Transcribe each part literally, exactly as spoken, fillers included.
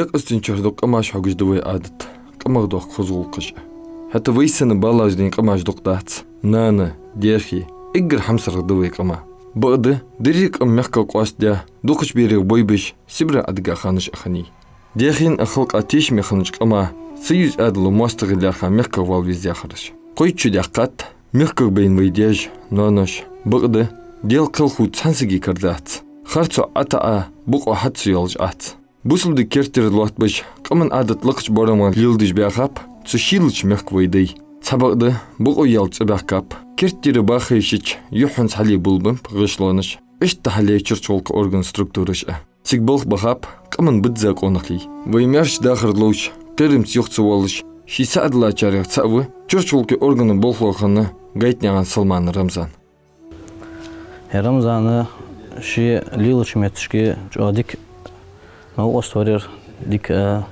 Екъастинчура дукха къамаш хьогаш да вай Ӏадат, къамах дохка хоза гӀулакхаш. ХӀаьта вай санна балаш дин къамаш дукха дац. Нана, даьхе, эггара хьамсарагӀа да вай къам. Бакъда, деррига къам мехках къоастадаь, дукхача берех бой беш, Сибре Ӏодига ханаш а хиннай. Даьхен а халкъа тешаме хиннача къама Союз Ӏаьдала моастагӀий лаьрхӀа мехках вала веза яхараш. Кхойтта шу даьккхад мехках байна вай даьша, ноаноша. Бакъда, Даьла кхел хул цхьан сага кара дац. Харцо ӀотаӀа, бокъо хьа ца йоалаш Ӏац. Бусалба кертера лоаттабеш, къаман Ӏадат лакхача боарамах леладеш баьхаб цу шийлача мехка вай дай. Цхьабакъда, бокъо яьлча цӀабаьхкаб. Керттера баха йиш йича, юххьанца хьале болабеннаб гӀишлонаш. Иштта хьале Чурчхалкха орган структураш а. Цига балха бахаб къаман бизза къонахий. Вай маьрша дахар ловш, кхерамца юха ца воалаш, ший саӀадаллачарех цаӀ ва Чурчхалкха органа болхло хинна Гайтнаькъан Салман Рамзан. Э, Рамзан ше лелача метташка чӀоагӀа дика новкъост вар ер, дика, э,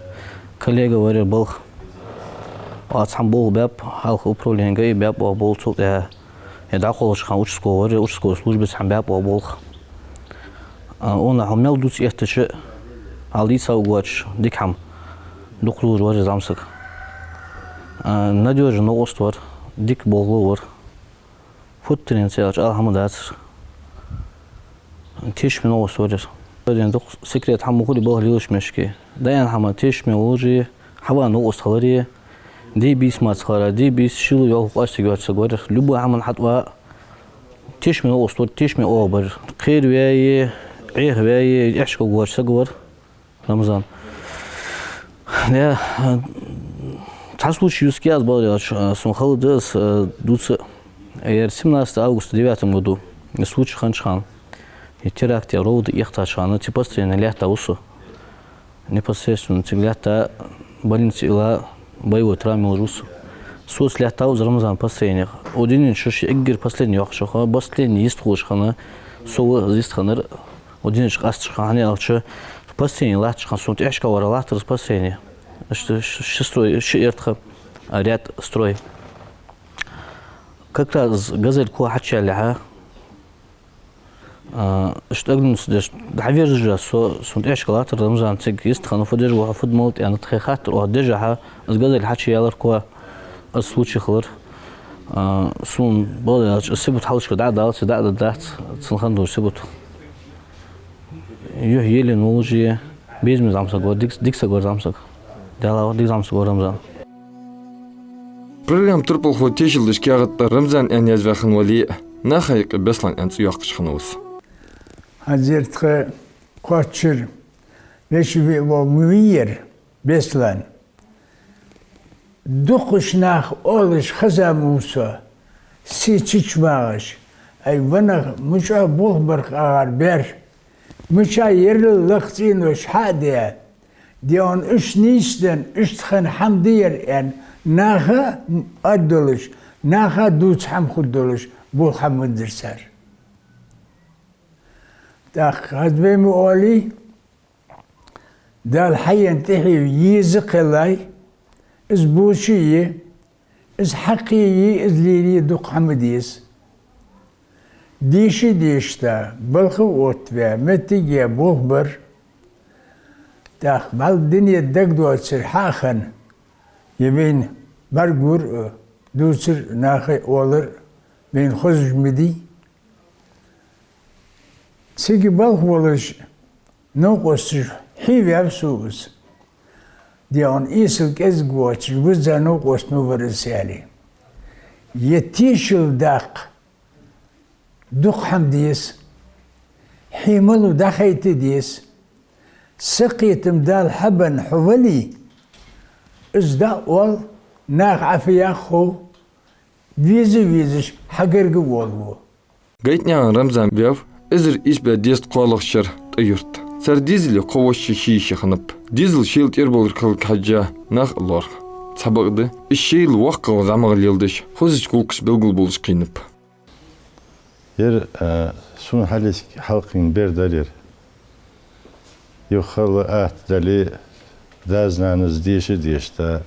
коллега вар ер балха. Оаха цхьана болх баьб, хьалха управлени ГАИ баьб оаха болх, цул тӀехьа, э, дӀакхоллача хана участковый вар ер, участковый службаца хьа баьб оаха болх. Э, унахьа мел дувца эттача, хьал дийца а воацаш, дика хӀама дукха лувш вар ер зӀамсаг. Э, надёжный новкъост вар, дика болхло вар. Футтарен цӀи аьлча ала хӀама дацар. Тешаме новкъост вар ер. Ден дукха секрет хӀама ма хулий балха лелача метташка. Даим хӀама тешаме волаш, хьава новкъост хилар. Ди-бийса мара ца хилар, ди-бийса шийла йоалхаш къоастаергйоаца саг вар ер. Любой хӀаман хьатӀава тешаме новкъост вар, тешаме оагӀув бар ер. Кхераваь, Ӏехаваь, эхь чу кхоачаш саг вар Рамзан. Э, цхьа случай юске аз баларелаш, э, сона хала да аз, э, дувца. Ер семнадцатого августа девятом году случай хиннача хана, и теракт я ровда эхтача хана, цу построене лаьтта ва со. Непосредственно цига лаьтта, больнице илла, боевой травма йолаш ва со. Соца лаьтта ва из Рамзан построенех. О динин шуш эггара последний йоккхача хана, последний йистхулаш хана, со ва из йистхиннар. О динаш къасташ хана, хӀана аьлча, построени латташ хана, сона тӀехьашка вара латтар из построени. Иштта ш-, ши строй, ши эртха ряд строй. Как раз «Газель» ко хьачуялалехьа, а, иштта агнуц деш, дӀавежа со, сона тӀехьашка латтар Рамзан цига йистхинна, фу деш ва хьо, фу да мала тӀена тхе хаттар оаха дежахьа, из «Газель» хьачуялар ко, из случай хилар. А, сона баларелаш, из сибат хьалхашка дӀа а далац, дӀа а дац, цун хана долаш сибат. Юхь елен волаш, безаме зӀамсаг вар, дик-, дика саг вар зӀамсаг. Даьлахьа, дика зӀамсаг вар Рамзан. Программа турпалхо тешал деш каьхат тӀа Рамзан аьнна яздаь хинна вале а, наха юкъе Беслан аьнна цӀи йоаккхаш хиннав из. ХӀанзарча тха кхоачара веший виъ вола ма вий ер Беслан. Дукхача наха оалаш хеза ма ва со, сий ца чумагӀаш, ай, ванах мича болх бар-кх агӀар бер, мича ерригача лакха цӀенош хьа а даь, ден уж нийсденна, уж тхона хӀама дийр аьнна, наха аргдолаш, наха дувца хӀама хургдолаш, болх хӀама ма дир цар. ТӀаккха хазбе ма оалий, Дала хьаена тӀехье еза кхеллай, из боча е, из хьакхе е, из лелае дукха хӀама деза. Деша дешта, балха оттаваь, моттиг яь болх бар. ТӀаккха бӀаргадайна дагадоацар хьа а хинна, е вайна бӀаргагур а, дувцар, наха оалар а вайна хозаш ма дий. Цига балха волаш, новкъосташ хьийваьв со из. Ден эсала кӀезига воацаш, визза новкъост ма вар из, аьле. Е тешал даккха дукха хӀама деза, хье малув дӀахайта деза. Сакхетам Дала хьабенна хьо вале, из дӀаоал, наха Ӏа фу яхар хов, веза а везаш, хьагарга а воалаву. Гайтнаькъан Рамзан ваьв эзар ийс бӀаь дезткъа кхоалагӀча шера тӀа юрта. Цар дезале кхо воша, ши йиша хиннаб. Дезал шоайла тӀера баларга хьежжа нах а лоархӀ. Цхьабакъда, из шоайла воккхагӀа зӀамагӀа леладеш, хозача гӀулакхаш белгалбувлаш кхийнаб. Ер, а, сона хьалхашка хьалкхийна бер дар ер. Юха хала атта дале, дас-нанас деша а дешта,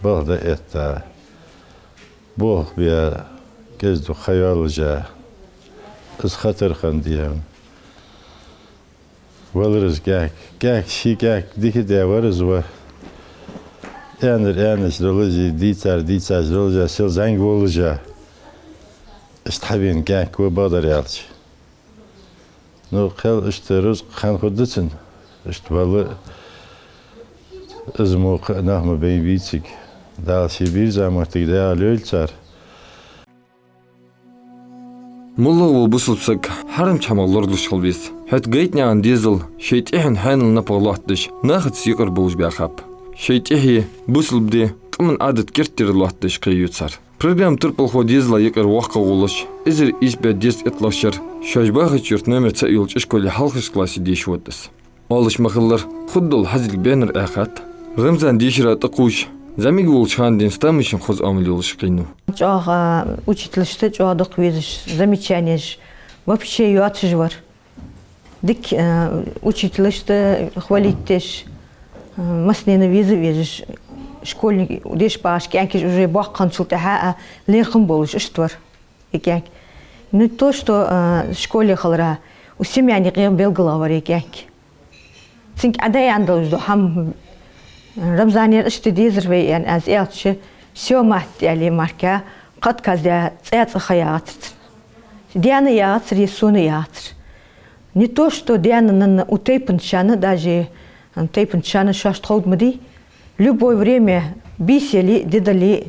балха дӀаэтта, болх бе, кӀезига-дукха ха йоаллаш, из хатар хинна дехьа. Валар из кӀаьнк. КӀаьнк, ший кӀаьнк дика даь вар из ва. Аьннар аьннача раллаш а, дийцар дийцача раллаш а, сел зӀамига воллаш а. Иштта хьабена кӀаьнк ва, бакъдар аьлча. Ну, кхел иштта рузкъа хьан хургда цун? Иштта валла из мо кхы а нах ма бай бийциг. Дала ший бийрза моттиг дӀаяла йойла цар. МоллагӀа вола бусалба саг хьарамча хӀамах лоралуш хила веза. ХӀаьта гайтӀанаькъан дезал шоай тӀехьенна хьаьнала напагӀа лоаттадеш, нахаца юкъара болаш баьхаб. Шоай тӀехье, бусалба ди, къаман Ӏадат кертера лоаттадеш кхийю цар. Программа турпалхо дезала юкъара воккхагӀа волаш, эзар ийс бӀаь дезткъа итталагӀча шера шоаш бахача юрта номер цаӀ йолча ишколе хьалхарча классе деша вода из. Оалаш ма хиллара, хургдола хьазилг баьннар Ӏехад. Рамзан дешара тӀакхувш, зӀамига волча хана денз тамашийна хоза оамал йолаш кхийнув. ЧӀоагӀа учителашта чӀоагӀа дукха везаш, замечанеш вообще йоацаш вар. Дика, э, учителашта хвалить деш, э, массанена веза а везаш, школьник деша багӀаш кӀаьнк уж уже боккха хинначул тӀехьагӀа а лерхӀам болаш иштта вар ер кӀаьнк. Не то что, э, школе хилара, укх семьяни юкъе белгалах вар ер кӀаьнк. Цунга Ӏа даьнна долаш дола хӀама, Рамзанера иштта дезар вай, аьнна, аз аьлча, всё, мат, аьле мара, кхы отказ даь цӀа-цӀа ха яхацар цун. Даьна яхацар, е сона яхацар. Не то что даьна-нанна, укх тайпан чана, даже, м, тайпан чана шоашта ховргда ма дий. Любое время, бийса яле а, ди дале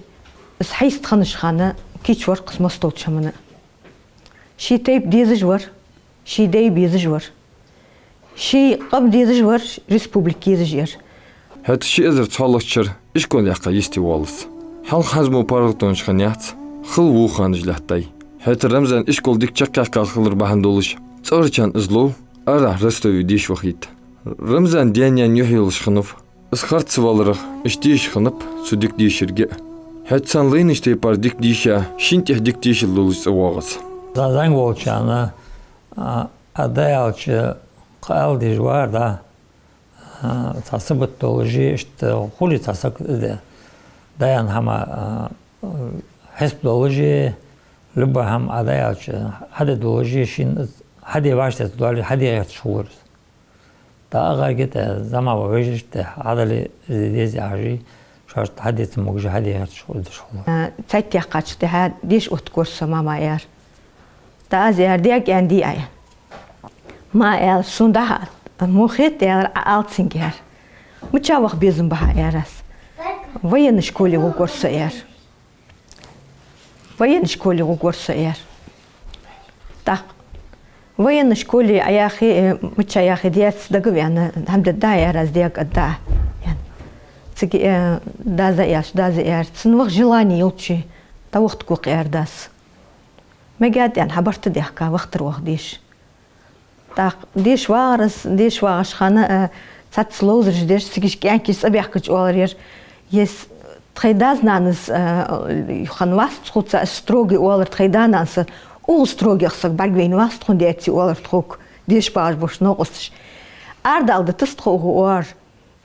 а, из хьайста хиннача хана кийча вар-кх из массадолча хӀамана. Ший тайпа дезаш вар, ший дай безаш вар. Ший къам дезаш вар, республика езаш яр. ХӀаьта ши эзар цхьоалагӀча шера ишкол яьккха йисте воалл из. Хьалха хӀанз мо паргӀатонаш хиннаяц, хала вуха ханаш лаьттай. ХӀаьта Рамзан ишкол дика чакхъяьккха хилар бахьан долаш, цӀагӀарчарна из лов, арахьа Ростове деша вахийта. Рамзан даь-наьна юхь йолаш хиннав. Из харц ца валарах, иштта деша хиннаб цо дика дешарга а. ХӀаьта царна лайнача тайпара дика дийша, шин тӀехьа дика дешал долаш цӀавоагӀа из. ЗӀамига волча хана, а, Ӏа даь аьлча, кхы ала дезаш вар, да. А, цхьа сибат долаш, иштта хуле цхьа саг из де. Даьна хӀама, а, хьисап долаш, любой хӀама Ӏа даь аьлча, хьаде долаш, шийна хьаде вӀаштӀехьа доале, хьаде гӀерташ хулар из. ТӀаккха гӀаргга тӀа зӀамига вежарашта хьадале, из дезе яхаш, шоашта хьадеца могаш, хьаде гӀерташ хулаш хул. Э, цхьайтта яьккхачул тӀехьагӀа деша оттавора со, мама, аьлар. ТӀаккха аз аьлар: «Даьга аьннадий Ӏа?» «Ма», аьлар, «сона дӀахо ала». «Мо хет», аьлар, «Ӏа ала цунга», аьлар. «Мича ваха безам ба хьа?» аьлар аз. «Военный школе гӀоргвар со», аьлар. «Военный школе гӀоргвар со», аьлар. ТӀаккха «военный школе Ӏа яхе, э, мича яхе, даьца дагаваьнна, хӀама дергда, аьлар аз, даьга аргда, аьнна. Цига, э, дас а яц, дас а яц. Цун ваха желани йолча дӀавахийтаргва-кх», аьлар дас. «Мегаргда», аьнна, хьабарт а даьхка, вахийтар ваха деша. ТӀаккха деша вагӀар из, деша вагӀача хана, э, цхьацца ловзараш деш, цига кӀаьнкаш цӀабаьхкача оалар ер: «Ес тхоай дас-нанас, э, хиннавац тхоца из строгий», оалар, «тхоай да-нанас укхаза строгий саг бӀаргавайнавац тхона, даьцеи», оалар тхога деша багӀаш болча новкъосташа. «Арадала дитац тхо укхаза», оалар.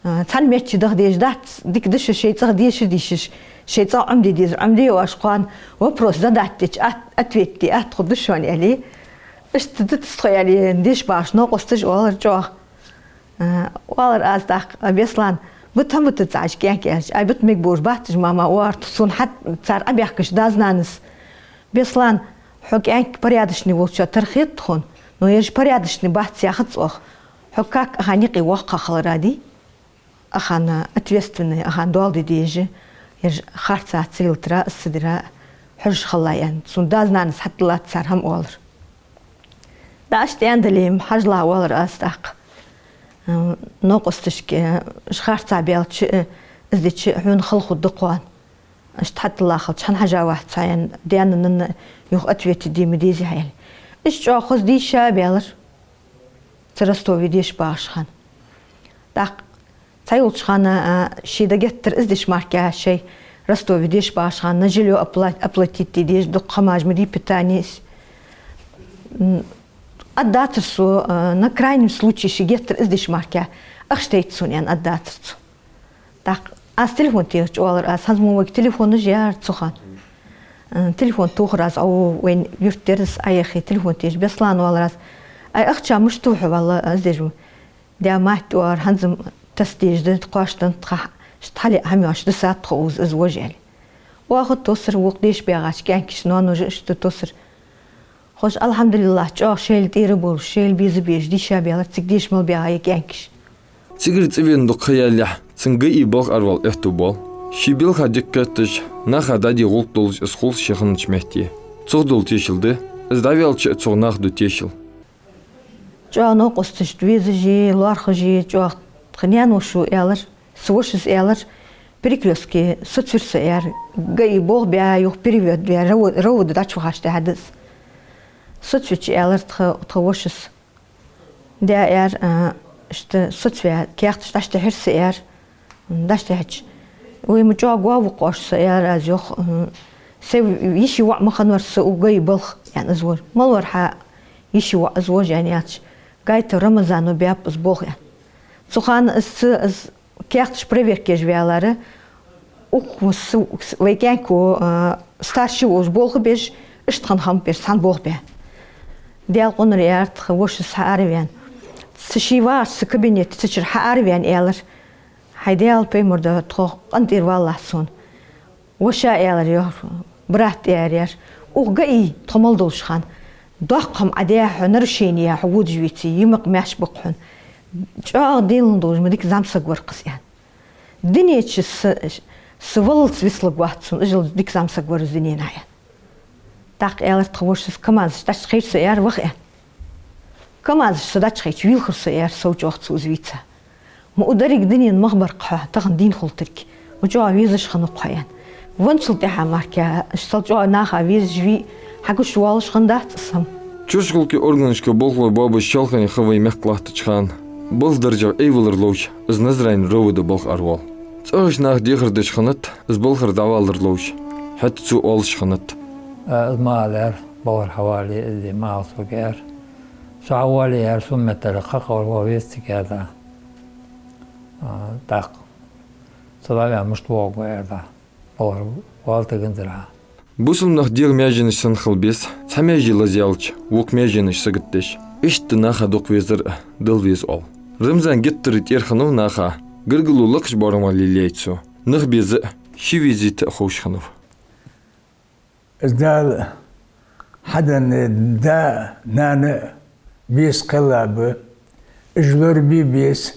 А, цхьан метте даха дезаш дац, дика да шо шоай цӀагӀа деша дийшаш, шоай цӀагӀа Ӏомаде дезар Ӏомаде оаш, кхоана вопрос задать дича, ат-, ответ де атта хургда шоана, аьле. Иштта дитац тхо, аьле, деша багӀача новкъосташа оалар чӀоагӀа. А, оалар аз тӀаккха: «Беслан, бита хӀама бита цхьа кӀаьнк», аьлча, «Ай, бита мегаш бац уж, мама», оалар, «сона хьа цар Ӏобаьхкача дас-нанас». «Беслан, хьо кӀаьнк порядочный волчоа тара хет тхона, но ераш порядочный бац яхац оаха. Хьо как ахьа юкъе воккха хилара дий, ахьа ответственный, ахьа доал де дезаш, ераш харцахьа ца лилийтара, из ца дира, хьожаш хилалахь», аьнна. «Сона дас-нанас хьатӀадиллад цар хӀама», оалар. ТӀаккха иштта аьнна дале-м, хьажалахь, оалар аз тӀаккха. М, новкъосташка, э, уж харцахьа баьлча, э, из дича, хьона хала хургда кхоана. Иштта хьатӀадилла хилча, хӀана хьажа вац хьо, аьнна, даьна-нанна юха ответ де ма дезий хьо, аьле. Иштта чӀоагӀа хоза дийша а баьлар цу Ростове деша багӀача хана. ТӀаккха цхьайолча хана, а, ший да геттара из деш мара, шоай Ростове деша багӀача хана на жильё опла-, оплатить де дезаш, дукха хӀамаш ма дий, питание. М, аргдацар цо, а, на крайний случай ший геттара из деш мара, ахча тайта сона, аьнна, аргдацар цо. ТӀаккха аз телефон техача оалар аз: «ХӀанз мо вайга телефонаш яр цу хана». Э, телефон тохар аз, Ӏо вайна юрта дерригаш Ӏояхе, телефон техача: «Беслан, — оалар аз, — ай, ахча мишта тох хьо, валлахӀи, аз деш ма». Даь-матта оагӀора хӀанз-м тасадеш да, тхоаш тӀа тха хьале хӀама йоацаш дисад тхо укхаза, из вож аьле. Оаха тосар, вокх деша баьгӀача кӀаьнкаша, ноаноша иштта тосар. Хоза, алхьамдулиллахӀ, чӀоагӀа шоайла тӀера болаш, шоайла беза безаш дийша баьлар цига деша мел баьгӀа кӀаьнкаш. Цигара цӀавена дукха ха ялалехь, цун ГАИ балха аравала аьттув боал. Ший балха дика кхеташ, наха дӀаде гӀулакх долаш из хул ший хиннача метте. Цох дола тешал да, из дӀаваьлча а цох наха ду тешал. ЧӀоагӀа новкъосташта везаш-лоархӀаш, чӀоагӀа тха наьна-воша аьлар, са вошас аьлар, Перекрёстке соцавир со, аьлар, ГАИ болх баь, юха перевод ваь, РОВД, РОВД дӀачувахача тӀехьа да из. Соцавича аьлар тха, тха вошас. Даь, аьлар, а, иштта соцаваь, каьхаташ дӀачутехьар са, аьлар, дӀачутехьача. Вай ма чӀоагӀа гоаву-кх оаш со, аьлар аз, йоах, м, сай йиший воӀ ма хиннавар са укх ГАИ балха, аьнна, из вож. Мала вар хьа йиший воӀ, из вож, аьнна, аьлча, Гайтов Рамазано баьб из болх, аьнна. Цу хана из ца, из каьхаташ проверка еш ваьлар, укх с-, с-, вай кӀаьнк, а, старший волаш болх беш, иштта хинна хӀама беш, цхьана болх баь. Даьла къонара, аьлар тха вошас, хьаараваьнна. Са ший вагӀаш са кабинете цу чура хьаараваьнна, аьлар: «Хьай Даьла пайхамар да, тхо къинтӀера валалахь сона». «Воша, — аьлар, — йоах, брат, — аьлар, — укх ГАИ тхо мел долча хана доккха хӀама Ӏа даь, хьо нарушени яь хьо водаш веце, йимакъ маьрша ба-кх хьона. ЧӀоагӀа денал долаш ма дика зӀамсаг вар-кх из, — аьнна. — Дунен чу са, са валлалца вицлургвац сона, из жал дика зӀамсаг вар из дунен, — аьнна. — ТӀаккха, — аьлар тха вошас, — КамАЗаш дӀачухайча со, — аьлар, — ваха», — аьнна. «КамАЗаш со дӀачухайча, вийлхар со, — аьлар, — сов чӀоагӀа цо из вийца. Ма укх деррига дунен мах бар-кх хьо тахан дийна хултарг. Ма чӀоагӀа везаш хиннав-кх хьо», — аьнна. Венначул тӀехьагӀа мара-кх, ишта сел чӀоагӀа наха везаш вий хьагуш воалаш хиннадац из хӀама. Чурчхалкхе органашка болхлой боабеш шолхане ха вай мехка латтача хана, балха даржагӀа айвалар ловш, из Назране РОВД балха аравоал. ЦӀагӀарча наха дехар деш хиннад из балхара дӀавалар ловш, хӀаьта цо оалаш хиннад: «Э, из ма ала, — аьлар, — балхара хьавале, из де ма ала сога, — аьлар. — Со хьавоале, — аьлар, — сона меттала кхы къовр вола веза цига, — аьлар, — дӀа. А, тӀаккха со дӀаваьнна мишта воагӀаргва, — аьлар, — дӀа. Балхара вала тиганзар хьа». Бусалба нах дегӀа маьженаш санна хила беза, цхьа маьже лазаяьлча, вокх маьженаш саготдеш. Иштта наха дукха везар а Дала веза оал. Рамзан геттара тӀера хиннав наха, гаргало лакхача боарам вале лелаяьй цо. Нах беза а, ше везийта а ховш хиннав. Из Дала хьаденна да а, нана а беза кхелла ба, уж лорабе беза,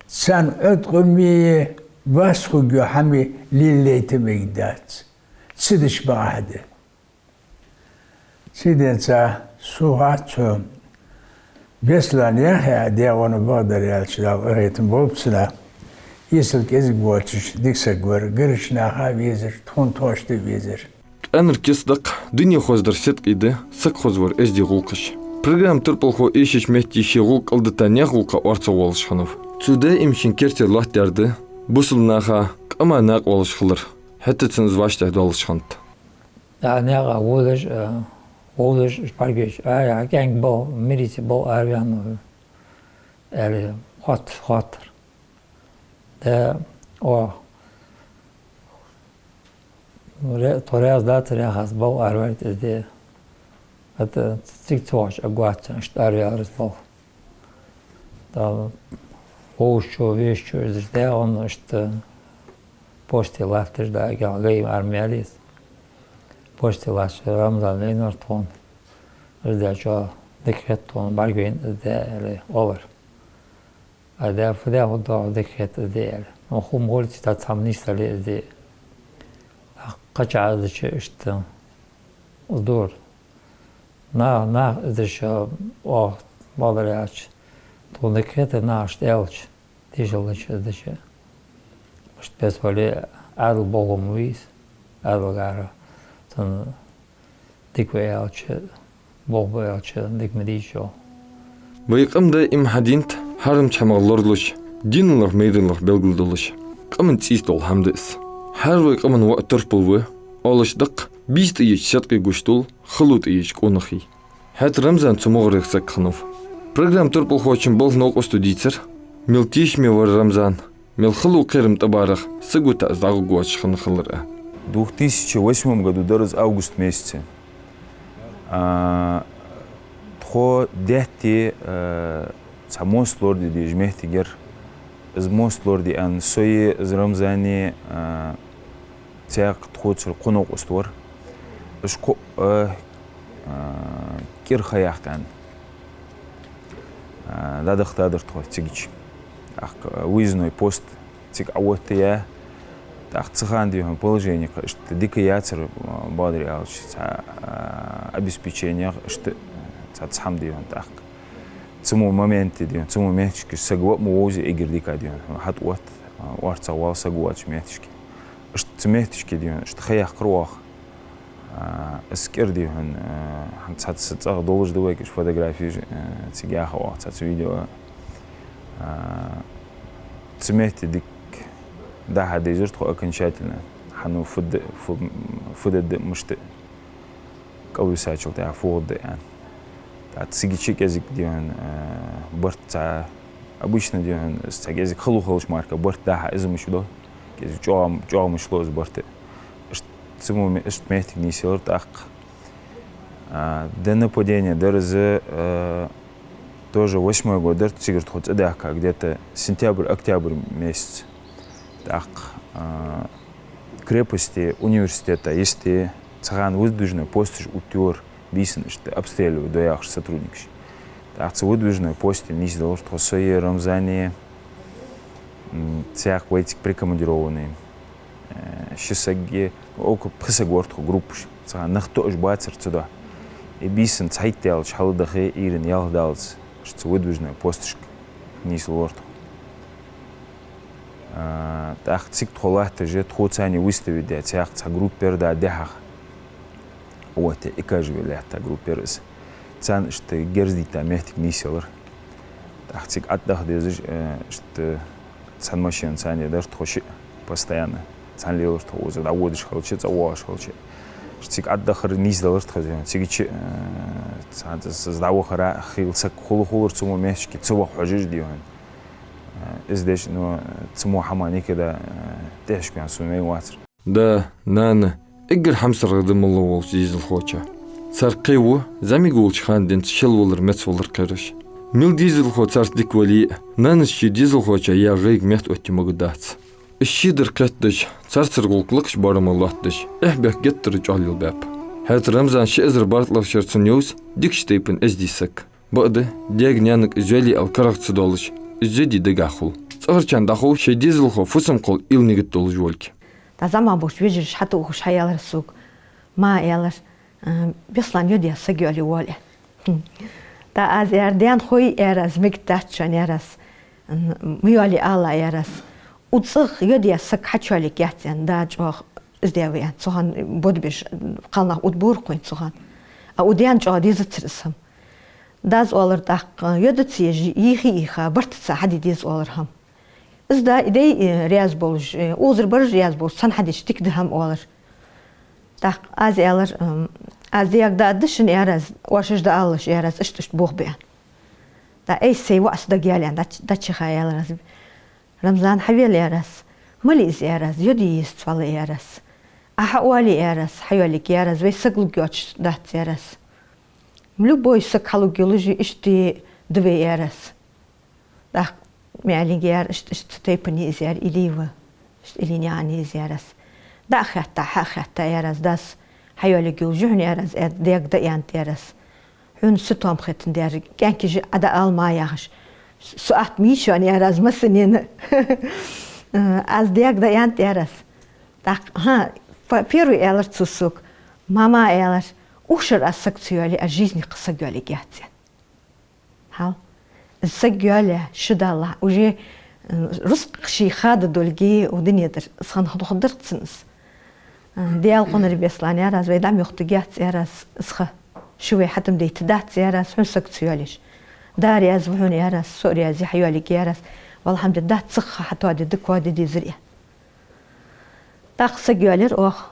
царна Ӏоткъаме, вас хургйола хӀамае лелаяйта мегаргдац. Ца дича бакъахьа да. Цудухьа сона хац цо, Беслан, яхе а, дегӀана бакъдар аьлча, Дала къахетам болба цунна, эсала кӀезига воацаш дика саг вар, гаргарча наха везар, тхона тхоашта везар. Къаьнара кица да-кх, дуне хоздар седкъий да, саг хозвар эздий гӀулакхаш. Программа турпалхо эшача метте ший гӀулакх кӀалдита наьха гӀулакха орцагӀвоалаш хиннав. Цо даим шийна керттера лоаттадаьр да бусалба наха къаман накъа волаш хилар, хӀаьта цунна из вӀаштӀехьадоалаш хиннад. ДӀа наькъа водаш, э, водаш, уж бӀаргавайча, ай, хьа кӀаьнк балха, милице балха араваьннав, аьле, хоатт-, хоаттар. Да, о, ре-, тхо раьза дацар, яхаш, балха араваьлийта из де. ХӀаьта цига ца вахача агвац, иштта араваьлар из балха. Дала вовзачо, везачо из дегӀана иштта посте латташ да, агӀа лей армялис. Посте латташ Рамзан вайнавар тхона. Из де чӀоагӀа дика хет тхона, бӀаргавайна из де, аьле, оалар. А де, фу де, фу де, дика хет из де, аьле. Ну, хӀама гӀолла ца дац, хӀама нийса дале из де. Кхача из дича иштта из дора. На-, нах из дича, о, бакъдар аьлча, тхона дика хет, нах иштта аьлча, тешал дича из дича. Иштта бес вале, Ӏаьдала болх ма бий из, Ӏаьдалгара цунна дика ва аьлча, болх ба аьлча, дика ма дий из. Вай къам даим хьадийнад хьарамча хӀамах лоралуш, динах, майралах белгалдолаш. Къаман цӀийца дола хӀама да из. ХӀара вай къаман воӀ турпал ва, оалаш да-кх, бийса тӀаеча седкъий гуш дул, хало тӀаеча къонахий. ХӀаьта Рамзан цу мугӀарех саг хиннав. Программа турпалхочун балха новкъосташта дийцар, мел тешаме вар Рамзан, мел хало кхерам тӀабарах сагота из дӀагӀоргвоацаш хинна хилар а. В двух тысячи восьмом году дар из, август месяце. А, тхо даьтта, а, Цхьа мост лораде дезаш моттиг яр. Из мост лораде аьнна, сои, из Рамзани, а, цхьаькха тхоцара кхо новкъост вар. Уж кхоъ, а, а, кӀира ха яккха аьнна, а, дӀадахийтадар тхо цигача. ТӀаккха, а, выездной пост цига Ӏооттаяь, тӀаккха цу хана, дий хьона, положени-кх иштта дика яцар, а, бадар аьлча, цхьа, а, обеспечени-кх иштта, цхьа цхьа хӀама, дий хьона, тӀаккха. Цу мо моменте, дий хьона, цу мо моттигашка саг ваъ ма вовзий эггара дика, дий хьона, хьатӀаотт, а, орцагӀвала саг воацача моттигашка. Иштта цу моттигашка, дий хьона, иштта ха яьккхар оаха. А, из кӀира, дий хьона, а, хӀанз цхьацца цӀагӀа долаш да вайга уж фотографеш, а, цига яха оаха, цхьацца видео. А, цу метте дика дӀа-хьа дийзар тхо окончательно. Хьан фу да, фу, фу да, да мишта кӀалвисачул тӀехьагӀа фу гӀоргда аьнна. ТӀаккха цигача кӀезига, дий хьона, а, барт цхьа, обычно, дий хьона, из цхьа кӀезига хало хилча мара барт дӀа-хьа из мишта до, кӀезига чӀоагӀа, чӀоагӀа мишта ло из барт. Иштта цу мо ме-, иштта моттиг нийсъелар тӀаккха. А, до нападения дар из, а, тоже восьмой год дар, цигара тхо цӀадаьхка, где-то сентябрь, октябрь месяц. ТӀаккха, а, крепости, университета йисте, цу хана выдвижной посташ оттайора, бийсанна иштта обстреливать до яхаш сотрудникаш. ТӀаккха цу выдвижной посте нийсделар тхо, сои, Рамзани, м, цхьаькха вайцига прикомандированный, э, ши саг, около пхи саг вар тхо группаш. Цу хана нах тоъаш бацар цудухьа. Из бийсанна цхьайтта яьлча хьалдахе, Ӏуйранна ялх даллалца, иштта цу выдвижной посташка нийслора тхо. А, тӀаккха цига тхо латташ, тхоца цхьана выставить даь, цхьаькха цхьа группа яр, да, дехьа. Вот, Ӏикажи ве лаьтта группа яр из. Царна иштта герз дийта моттиг нийсъелар. ТӀаккха цига ӀотӀадаха дезаш, э, иштта цхьан машенаца цхьана дар тхо шиъ постоянно. Цхьана лелар тхо укхаза, дӀаводаш хилча, цӀавоагӀаш хилча. Иштта цига ӀотӀадахар нийсделар тхо, дий хьона. Цигача, э, цхьа, цхьа, цхьа дӀавахара хила саг хул-хулар цу мо моттигашка, цу ваха хьожаш, дий хьона. Э, из деш, но цу мо хӀама никогда, э, тӀехьашка ваьнна сона мегаш вацар. Да, нана, эггара хьамсарагӀа да моллагӀа волча дезалхочоа. Цар кхы ва зӀамига волча хана денз шелвалар, мецвалар кхераш. Мел дезалхо царца дика вале а, нанас ший дезалхочоа яь гӀайгӀа меттаоттае могаргдац. Из шедар кхетадеш, царцара гӀулакх лакхача боарама лоаттадеш, эхь-бехк геттара чӀоагӀа лелабаьб. ХӀаьта Рамзан ши эзар барт лархӀар цун йовз дикача тайпан эздий саг. Бакъда, даьга-наьнага из йоалае ала карагӀ ца долаш, из йоде дагахь хул. ЦӀагӀарчарна дӀахов шоай дезалхо фусам-кхол уйла нигат долаш волга. ТӀаккха зӀамагӀа болча вежарашта хьатӀаухаш хьааьлар сога. Ма, аьлар, а, Беслан йоде саг йоалае воалл. ТӀаккха аз аьлар, даьна хой, аьлар аз, мегаргдац шоана, аьлар аз, м, ма йоалае ала, аьлар аз. Укх цӀагӀа йоде саг хьачуйоалаяц аьнна, да чӀоагӀа из даь ва аьнна, цу хана бодбеш кхалнах удбур кхойтта цу хана. А укх даьна чӀоагӀа дезацар из хӀама. Дас оалар тӀаккха, йода ца еш, йийха-йийха, бартаца хьаде деза оалар хӀама. Из да, дай, э, раьза болаш, э, укхазара бараш раьза болаш, цхьана хьадича дика да хӀама оалар. ТӀаккха аз аьлар, м, аз даьга дӀаадда шоана, аьлар аз, оршаш дӀаалалаш, аьлар аз, иштта-иштта бохабе аьнна. ТӀаккха айса сай воӀ са дага яьлла аьнна, дӀач-, дӀачуяха, аьлар аз. Рамзан, хьавел, аьлар аз. Малав из, аьлар аз, йоде йиствала, аьлар аз. Ӏа хьаоале, аьлар аз, хьайоалаергья, аьлар аз, вай саг лургйоацаш дац, аьлар аз. Любой саг хьалургйолаш иштта да вай, аьлар аз. ТӀаккха ма аьллинге, аьлар, иштта, иштта цу тайпан я из, аьлар, илли ва. Иштта илли наӀан я из, аьлар аз. ДӀа а хаьтта, хьа а хаьтта, аьлар аз, дас хьайоалаергйолаш я хьона, аьлар аз, аьлар, даьга дӀааьннад, аьлар аз. Хьона сатоам хетандаь, кӀаьнкаша Ӏа дӀаала ма яхаш. Со атта ма йий шоана, аьлар аз, массанена. Аз даьга дӀааьннад, аьлар аз. ТӀаккха, хӀа, ф-, первый аьлар цо сога. Мама, аьлар, укх шера аз саг ца йоалае, аз жизни кхы саг йоалаергьяц, аьнна. Хьал. Из саг йоалаяь ши ди даллалца, уже, э, рузкъа ший хада долга укх дунен тӀара из ха дохадар цунна из. Э, Даьла къинах, Беслан, аьлар аз, вай дӀа мохтагьяц, аьлар аз, из ха. Ши вай хьатӀадайтаргдац, аьлар аз, хьона саг ца йоалаеш. Да раьза ва хьона, аьлар аз, со а раьза я хьайоалаергья, аьлар аз. Валлахьи, хӀама дац, цу ха хьатоаде дика воаде дезар, аьнна. ТӀаккха саг йоалаяьр оаха.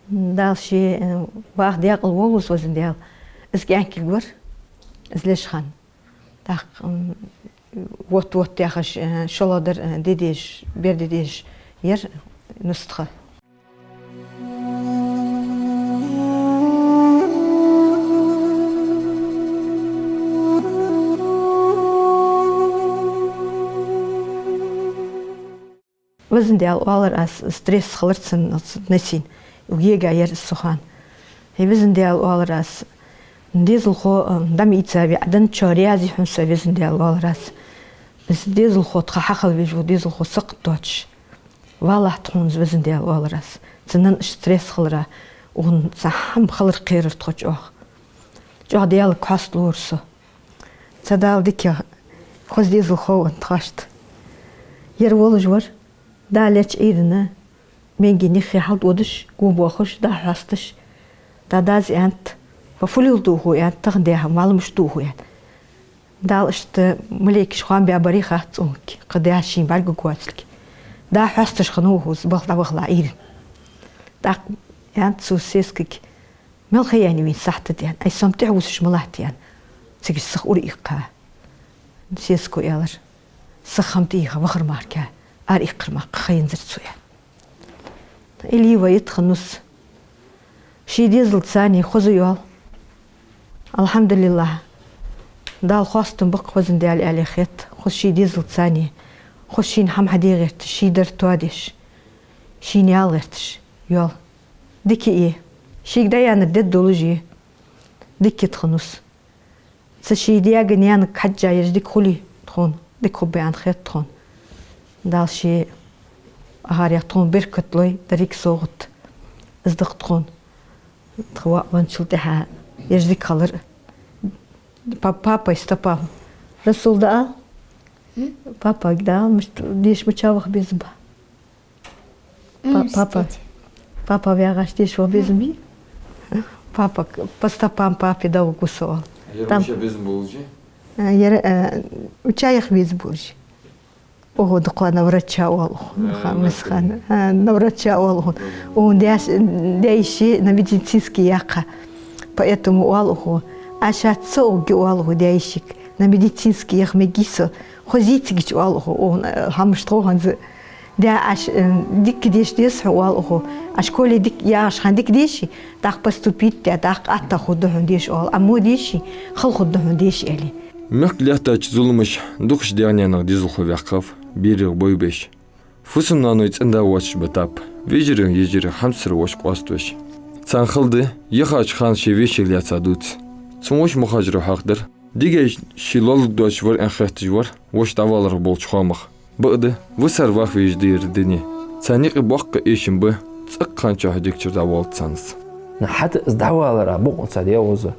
Дала ше, э, ваха декъала волва из, везан Даьла. Из кӀаьнкилг вар, из леш хинна. ТӀаккха, м, вот-вот яхаш, э, шоллагӀдар, э, де дезаш, бер де дезаш яр нустха. Везан Даьла, оалар аз, стресс хилар цунна, цу Насин. Угега яр из цу хана. Хьай Везан Даьла, оалар аз, дезалхо, э, дӀа ма ийца ве, Ӏа денначох раьза я хьона со, Везан Даьла, оалар аз. Из дезалхо, тха хьахила везаш вола дезалхо сакхат доацаш валахь тхона, Везан Даьла, оалар аз. Цу нанна иштта стресс хилара, укхун цхьа хӀама хилар кхерар тхо чӀоагӀа. ЧӀоагӀа Даьлага хьасталора со. Цу Дала дика, хоза дезалхо ва тхоашта. Ер волаш вар, дӀа леча Ӏуйрийна, маьнги ниххе хьалтӀадодаш, гобоахаш, дӀа хьоасташ, дӀа дас аьннад, фу леладу хьо аьннад, тахан даь хӀама маьл мишта ду хьо аьннад. Дала иштта малейкаш хоам баь барий хац цунга, кхы даь шийна бӀаргагоацилга. ДӀа хьоасташ хиннав хӀанз, балха дӀавахалахь Ӏуйрийна. ТӀаккха аьннад цо сесагага: «Мел ха яьннай вайна сахьат да?» — аьнна. «Ай, со-м тӀехьа вусаш ма латт», — аьнна. Цига сиха ура иккхай. Сесаго аьлар: «Сиха хӀама тӀаийха вахар мара кхы, ара иккхар мара кхы ха янзар цо», — аьнна. Илли вай итт хиннав из. Ший дезалца цхьана хоза йоал. Алхьамдулиллахь. Дала хоастам ба-кх, Везан Даьла, аьле хет. Хоза ший дезалца цхьана, хоза шийна хӀама хьаде гӀерташ, ший дар тоадеш, шийна яла гӀерташ йоал. Дика я. Шийга дӀаяьннар дедда долаш я. Дика я тхона из. Цу ший даьга-наьнага хьежжа, ераш дика хуле тхона, дика хургба аьнна хет тхона. Дала ший агӀарах тхона беркат лой, деррига совгӀат из да-кх тхона. Тха воӀ венначул тӀехьагӀа ераш дика хилар. Па-, папай Стапан. Расул, дӀаала. М? Папайга дӀаала, мишта деша мича ваха безам ба. Па-, М, папа. Стати. Папа вагӀаш деша ваха безам бий? Папа, по стопам папы дӀавугу со оал. Ер Там мича безам болаш я? А, ер, а, мича яха безам болаш я. Ого, дукха на врача оал укхо. А, Ха, на мисхан. А, на врача оал укхо. Ого, даьш, даь-йиший на медицинский яьккхай. Поэтому оал укхо. Ӏа шаца ца угги оал укхо даь-йишийга. На медицинский яха мегий со. Хоза йицигича оал укхо. Ого, а, хӀамаш тхо хӀанз. Даь, Ӏаш, э, дика деша деза хьона, оал укхо. Ӏа школе дика яхаш хана дика деший, тӀаккха поступить де, тӀаккха атта хургда хьона деша, оал. Ӏа мо деший, хала хургда хьона деша, аьле. Мехка лаьттача зуламаша дукхача даьх-наьнах дезалхо ваьккхав, берех бойбеш. Фусам-наной цӀен-да воацаш ба таппа. Вежарий, йижарий, хьамсара воша къоаставеш. Царна хала да яхача хана ший вешийга лаьца дувца. Цун воша Мухажара хьоахадаьр. Дегай ший лоалургдоацаш вар аьнна хетташ вар, воша дӀаваларах болча хоамах. Бакъда, висар ваха везаш да ер дуне. Царна юкъе боккха эшам ба, цӀаккха хана чухь дегчура дӀавоалац царна из. Ну, хӀаьта из дӀавалара бокъонца дегӀаза,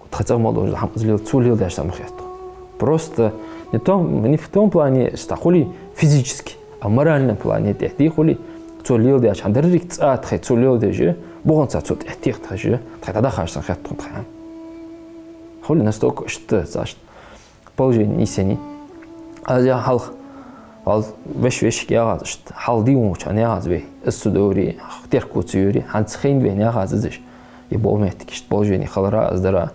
тха цӀагӀа мел долаш хӀама из лел-, цо леладаьча санна ма хет тхо. Просто не в том, не в том плане, что хулий физически, а в моральном плане тӀехьа дий хулий, цо леладаьча хӀама деррига цӀа тхоай цо леладеш, бокъонца цо тӀехьа теха тхоаш, тхоай дӀадахача санна хет тхона тха хӀама. Хулий настолько иштта, цхьа иштта положени нийсъеннай. Аз яхар хьалха, вал веш-вешийга яхац, иштта хьалха дийван вучан яхац вай. Из цу довре, терко ца йоре, хӀанз хинна вайна яхац из иш. Е бола моттиг иштта положени хилара, из дара,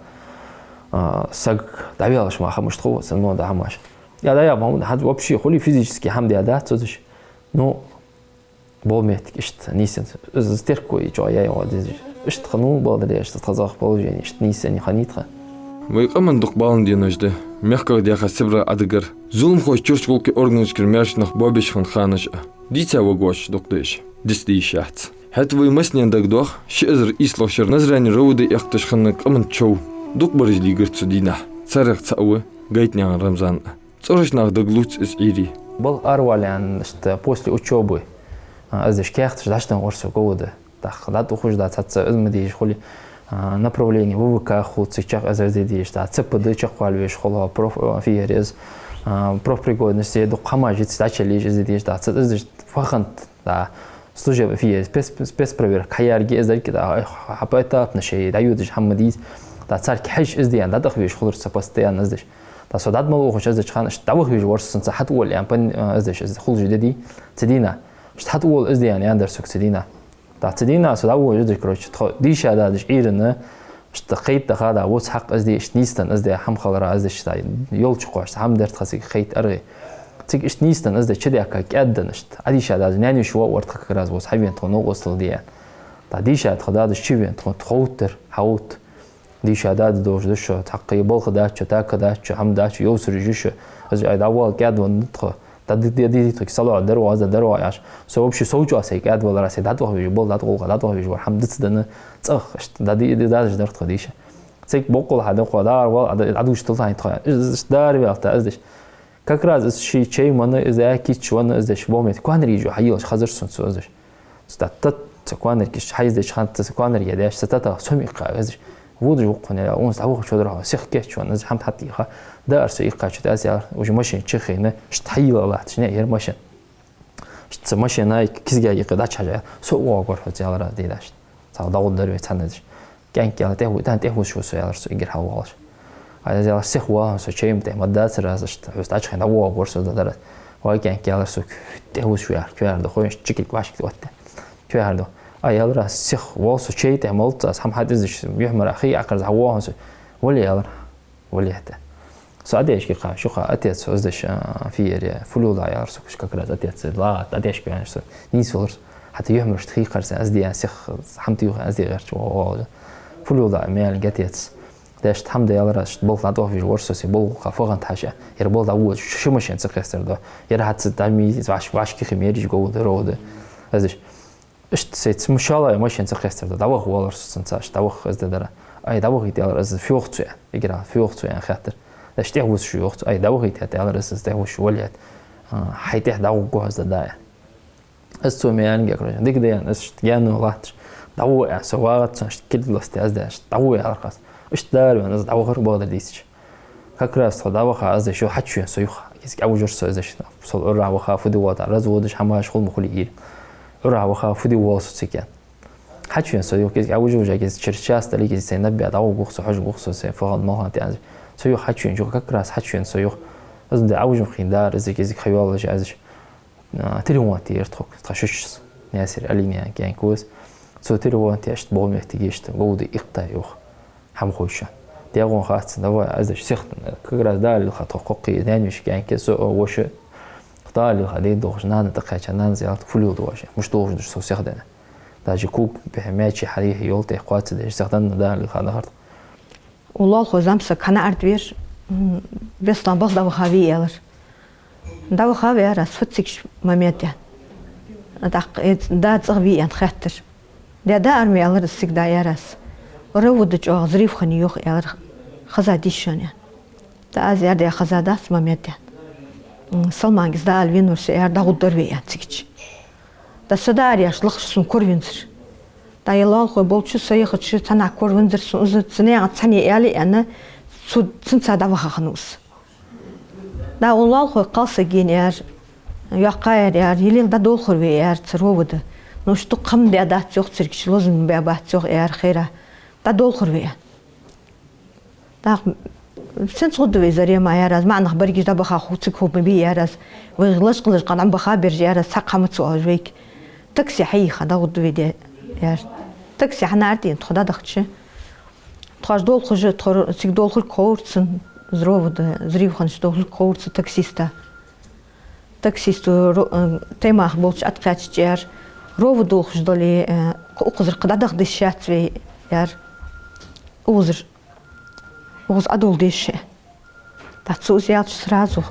а, саг дӀаваьлча мара хӀамаш тхо, цун мо да хӀамаш. Я да, я, ма, хӀанз вообще хулий физически хӀама даь дац из иш. Ну, бола моттиг иштта нийсъенна. Из терко чӀоагӀа яй гӀо дезаш. Иштта хиннав, бакъда деш, тха цӀагӀа положени иштта нийсъенна хиннай тха. Вай къаман дукха бала денош да. Мехках даьха Сибре Ӏадагар, зуламхоша чурташкара, гӀулакхий органашкара маьрша нах боабеш хинна ханаш а. Дийца вагош дукха деш, диц дийша яц. ХӀаьта вай массанена дагадох, ши эзар ийслагӀча шера Назране РОВД эккхийташ хинна къаман чов. Дукха бараш лийгар цу дийнахьа. Царех цаӀ ва Гайтнаькъан Рамзан а. ЦӀераш нах дагалувц из Ӏуйре. Балха аравале аьнна, иштта после учёбы, а, из деш каьхаташ дӀачуденна вар со ГОВД. ТӀаккха дӀатӀаухаш да цхьацца из ма дезаш хулий, а, направление ВВК хул, цига чакх из из де дезаш, да, ЦПД чакхвала везаш хул, проф-, а, фиер из, а, профпригодность, дукха хӀамаш йицъеш, дӀачаллаш из де дезаш, да, цхьа из деш фахант, да, служеб фиер, спец-, спецпроверка, хьаяьрги из дерг, да, хьа поэтапно шоай дӀайодаш хӀама дийца, да, царга хьежаш из де аьнна, дӀатӀавахавеш хулар со постоянно из деш. ТӀаккха со дӀа ма лохаш из деча хана, иштта дӀавахавеш вар со цунца хьатӀавоале аьнна, пан-, а, из деш, из хулаш де дий, цу дийнахьа. Иштта хьатӀавоал из де аьнна, аьннадар сога цу дийнахьа. ТӀаккха цу дийнахьа со дӀавоалаш из деш, короче, тхо дийша дадаш Ӏуйрийна, иштта кхетаде даха да, вуц хьакъ из де, иштта нийсденна из де, хӀама хилара из деш, да, йолча кхош, хӀама дар тха цига кхетаде аргӀий. Цига иштта нийсденна из де, чудаьхка кӀаьдденна иштта. Ӏадийша дадаш, наьна-йиша воӀ вар тха как раз вуц, хьавена тхо новкъостал де аьнна. ТӀаккха дийша тха дадаш чувена тхона, тхо хӀуттар, хьавутт. Дийша дада долаш да шо, тӀаккха балха дац шо, така дац шо, хӀама дац шо, йовсараш я шо. Аз ай дӀавала кӀаьдвенна да тхо. ДӀади-, дӀади-, дӀади-, тхога салоӀа дар ваза, дар ва яхаш. Со вообще сов чӀоагӀа сай кӀаьда валара, сай дӀатӀавахавеш бола, дӀатӀагӀолла, дӀатӀавахавеш вар, хӀама дицденна, цӀагӀа, иштта дӀади-, дӀадазаш дар тхо дийша. Цига боккъала хьа дӀа кхо дагӀар вала, Ӏа-, Ӏадуш тилтахьин тхо, из, из дара ваьлта, из деш. Как раз из ший чай мана, из а кийча вана, из деш, бохмет, коанар йижу хьайийлаш хазар сона цо, из деш. Цу тӀа тат, цу коанар кийча хьайиздеча хана, цу коанар я деш, цу тӀа тӀа сом иккха, из деш. Водаш вукхун я, унс дӀаваха чу дара, сих кечван, из хӀама тӀа иккха. Даар со иккха чу тӀа, аз яр, уже машин чу хинна, шт хьайила латташ, не, яр машин. Шт цу машина кизга иккха дӀачу хьажа, со угӀа гор хьо цу ялара дийдаш. Цхьа дагӀуд дар ве цхьанна деш. КӀаьнк яла тӀеху-, тан тӀехвус шу со ялар со игир хьалвалаш. А аз ялар сих вахан со чайм тӀе, ма дацар аз шт, хьус дӀачу хинна угӀа гор со да дарас. Вай кӀаьнк ялар со тӀехвус шу яр, квяр да хойш, чикик вашик отте. Квяр да. А ялар аз сих вал со чай тӀе молца, аз хӀама хьатӀиздеш, юхьмара хий акхарз хьа вахан со. Вали ялар. Валехьта. Со Ӏадешки кхаьча, шуха отец, со из деш, а, фиере, фулюла яр со, как раз отец, ла, Ӏадешки ваьнна со, нийсвалар со. ХӀаьта юхьмаршта хий кхарса, аз диан сих, хӀама тӀаюха, аз диа гӀерча, о, о, о. Фулюла мел гатец. Деш хӀама да ялар аз, болх дӀатӀавахавеш вар со, се болх ха фагӀан тхьаша. Яр болх дӀавода, ши машин ца кхестар да. Яр хӀаьта дами, ваш, ваш кихи мериш гов да, рода. Аз деш. Иштта сай цу мушала машин ца кхестар да, дӀаваха валар со цунца, иштта дӀаваха из да дара. Ай, дӀавахийта ялар из фёх цу я, игра, фёх цу я хаттар. Да иштта тӀехвус шу йох цу, ай, дӀавахийта ялар из, из тӀехвус шу валет. А, хьай тӀех дӀавугу аз да дая. Из цу мянга, короче, дик да ян, из иштта яну латташ. ДӀаво я, со вагӀат цун, иштта килд ласте аз да, иштта дӀаво ялар хас. Иштта дара вен, из дӀавахар бадар дийсача. Как раз тхо дӀаваха, аз деш, хьачуен со юха. Киз кӀавужур со, аз деш, сол Ӏура ваха, фу ди вота, разводаш, хӀамаш, хул ма хули ир. Ӏура ваха, фу ди вол со цикен. Хьачуен со юха, киз кӀавужур уже, киз через час дали, киз сай наббя дӀавугух со, хьожугух со, сай фагӀан малхан тӀе аз. Со юха хьачуен, юха как раз хьачуен со юха. Аз де Ӏавужум хин дар, аз киз хайвалаш, аз деш. А, телефон тӀе ертхук, тха шучс. Нясир Алиния кенкус. Цо телефон тӀе ишт богу метте гишт, говда иккхай юха. ХӀама хойша. Дегон хац, давай, аз деш сихтан. Как раз далил ха тхо кхокхи, нянвиш кенке со, о, воша. Далил ха дей дохш, нана тӀакхаьча, нана зялт, фулил дохш. Муш дохш душ со сихдена. Даже кук бехе мячи хьарихи ёлте хватит деш, сихдан далил ха нахарт. Уллалхо замса кхана ард вер, м, Беслан бах дӀавахавий ялар. ДӀавахав ярас фу цигаш момент я. ТӀаккха э ц-, да цӀагӀа вий ян хаттар. Де да арми ялар сиг да ярас. Ровода чӀоагӀа взрыв хани йох ялар хаза дишшан я. Да аз яр де хаза дац момент я. М, Салмангис да алвинур се яр да гуддар вий ян цигич. Да са да аряш лахш сун корвинзар. Да я лалхой болчу са яхачу цана корвинзар сун уза цанега цане яли яна цу цинца да вахахнус. Да уллалхой кхалса ген яр, яхкаяр яр, елил да долхур ве яр царовода. Ну что хам бя дац цох циркич лозун бя бац цох яр хера. Да долхур ве. Так, сен цугдуве Зарема яраз, маӀнах баргиш да баха ху цик ху би яраз. Вай гылаш гылаш къанам баха бержи яраз, сак хама цу аж вейк. Такси хьайха да гудуве де яр. Такси хьанар дин тхо да дахчи. Тхоаш долхуж, тхор цик долхур кхоурцун, зровода, зрив ханш долхур кхоурцу таксиста. Таксисту ро-, э, таймах болчу аткхаьчча яр, рова долхуж доли, э, кху укхазар кху дӀадах дис шац вей яр. Узар, уз адул деш. Та цу уз ялч сразу,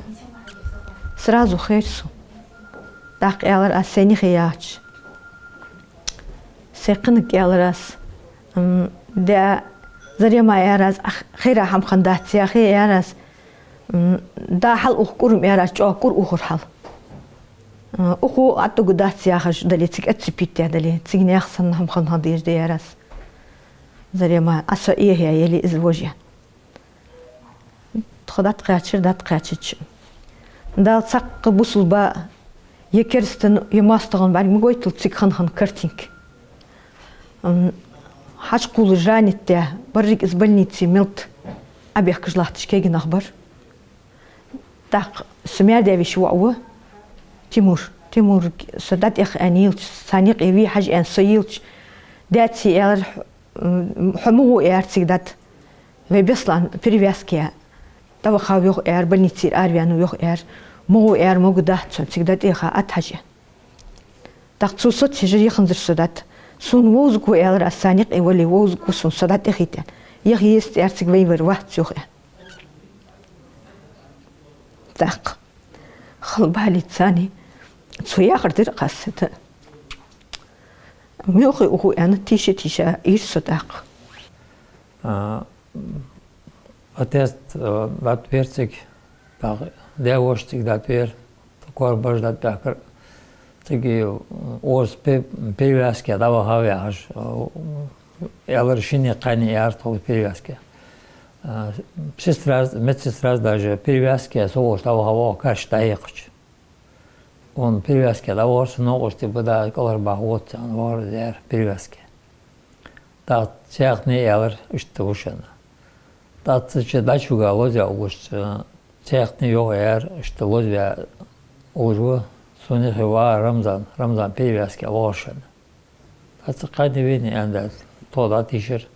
сразу хер су. ДӀакъ ялар а сенихе яч. Се кхинак яларас, м, да Зарема ярас, ах, хера хам хан дац, яхе ярас, м, да хьал ух курм ярас, чо кур ухур хьал. М, уху аттугу дац, яхаш дали, циг отцепить дали, циг нех сан хам хан хан деш де ярас. Зарема, аса иехья, ели из вожья. Тхо дӀатӀакхаьчар, дӀатӀакхаьчача. Дала цхьаккха бусулба, е керстан, е мастагӀан бӀарг ма гойтал цига хан-хан картинка. М, хьачкхулаш ранитте, барриг из больнице мелт а бехкаш латташ кегинах бар. ТӀаккха со маьрда виш воӀ ва, Тимур. Тимур, со дӀатӀех аьнна йилча, цхьа никъ е вий хьажа аьнна со йилча, даьци аьлар, м, хьо ма гӀо аьр цига дӀат. Вай Беслан перевязка я. ДӀавахав йох аьр, больницера араваьнна йох аьр. Ма гӀо аьр, могу дац цун, цига дӀатӀеха атхьажа. ТӀаккха цо соцхьежа яханзар со дӀат. Сона вовза гу аьлар, ас са никъ е вали вовза гу сона со дӀатӀехийта. Яха еза аьр цига вай вар вац йох аьр. ТӀаккха. Хала бахьалица царна цо яхар дир къаьстта. Муьлхха уху аьнна, тийша-тийша ийр со тӀаккха. А, отец, а, дӀатӀавера цига, тӀаккха даь-воша цига дӀатӀавера, корабараш дӀатӀабаьхкар. Цига, а, укхаза пе-, перевязка дӀавахав яхаш, а, аьлар, шинне-кхаьнне яр тхога перевязка. А, сестра, медсестра даже перевязка со волча дӀавахав оаха каш дӀаекхача. Укхун перевязка дӀавахар, са новкъостий ба, да кӀалхарбаха воццан вахар из, яр перевязка. ТӀаккха цхьаькхане аьлар, иштта ва шоана. ТӀаккха цу чу дӀачувига лозаваь угаш, цхьаькхане йоах, яр, иштта лозаваь угаш ва, сона юхе ва Рамзан, Рамзан перевязка вахар шоана. ТӀаккха цу кхаьнне вена аьнна даьд, тхо дӀатийшар.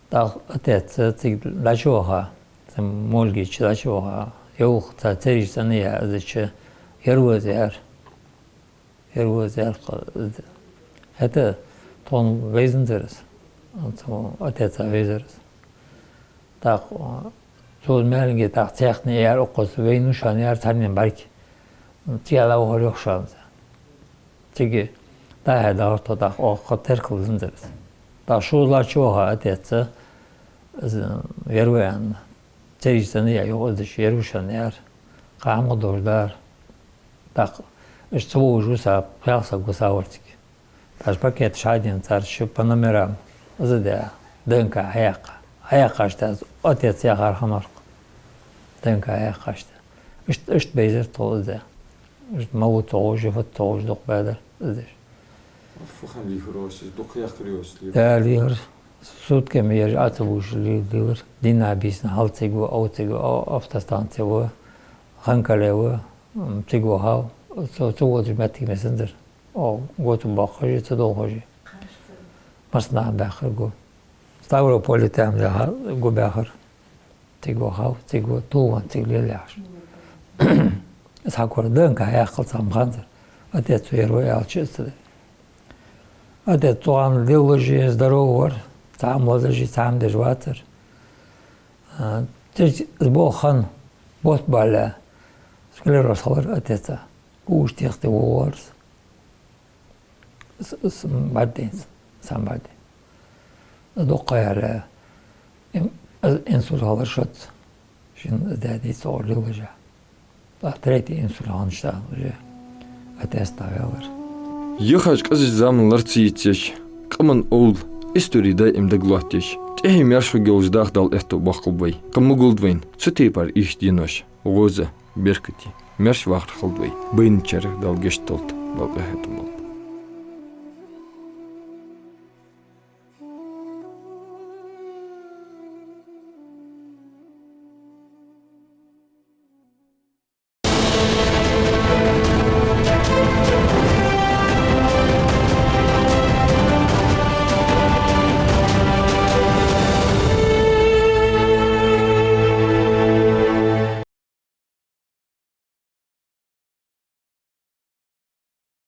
ТӀаккха отец цига дӀачуваха, цу морге чу дӀачуваха, йовха цар церижа цӀенъяь из чу, ер ва из, яр. Ер ва из, яр-кх из. ХӀаьта тхона вайзанзар из, цу отеца вайзар из. ТӀаккха цо маьлага тӀаккха цхьаькхане аьлар укхаза: «Вайна ва шоана, яр, цхьанне бӀарга. Цига дӀавахар йоах шоана из». Цига дӀа-хьа дахар тхо, тӀаккха оаха теркалзанзар из. ТӀаккха шозлагӀа чуваха отец, из ер ва аьнна, церижа цӀенъяь йоах из, ер ва шоана, яр. Кхы хӀама долаш дар. ТӀаккха иштта ца вовзаш висав, пхелагӀа саг висавар цига. Даже пакеташ хьадена цар, ши по номерам из а даь, ДНК хьаяьккха. Хьаяьккхача тӀехьа отец яхар хӀама-кх. ДНК хьаяьккхача тӀехьа. Иштта, иштта бейзар тхо из а даь. Иштта малав ца ховш, фуд ца ховш дукха баьдар из деш. Фу хӀама лийхар оаш, дукха яккхар оаш лийхар? Да, лийхар. Сутками ераш Ӏо ца бувцаш лий-, лийлар. Дийнахьа-бийсанна хьал цига ва, ов цига ва, ов автостанце ва, Ханкале ва, м, цига вахав. Цу, цу воцача моттиге мессенджер. О, го ца боаккхаш, ца долхаш. Массанахьа баьхар го. Ставрополе тӀа-м яха го баьхар. Цига вахав, цига ва, тулгӀан цига лелаяхаш. Из хьакора ДНК хьаяккхал цхьа ма ханзар. Отец ер ва аьлча из ца даьд. Отец цу хана лелаш а, здоров вар, цхьа хӀама лазаш а, цхьа хӀама деш вацар. А, цу чу из болх хинна, бутт бале, склероз хилар отеца. Куш техте вогӀар из. С-, с-, бӀаргадайнад, сам бӀаргадайнад. Дукха ха яьлча, ин-, инсульт хилар шозза. Шин даь-да цӀогӀа лелаш а. ТӀаккха третий инсульт хиннача уже отец дӀаваьлар. Яхаш, къизача заман лар ца йицъеш, къаман овла истори даим дагалоаттаеш, тӀехье маьрша хургйолаш даха Дала аьттув боаккхалба вай. Къаман гулд вайна цу тайпара ийрча денош гӀоза, беркате, маьрша вахар хилда вай. Байначарех Дала гешт долда, Дала къахетам болба.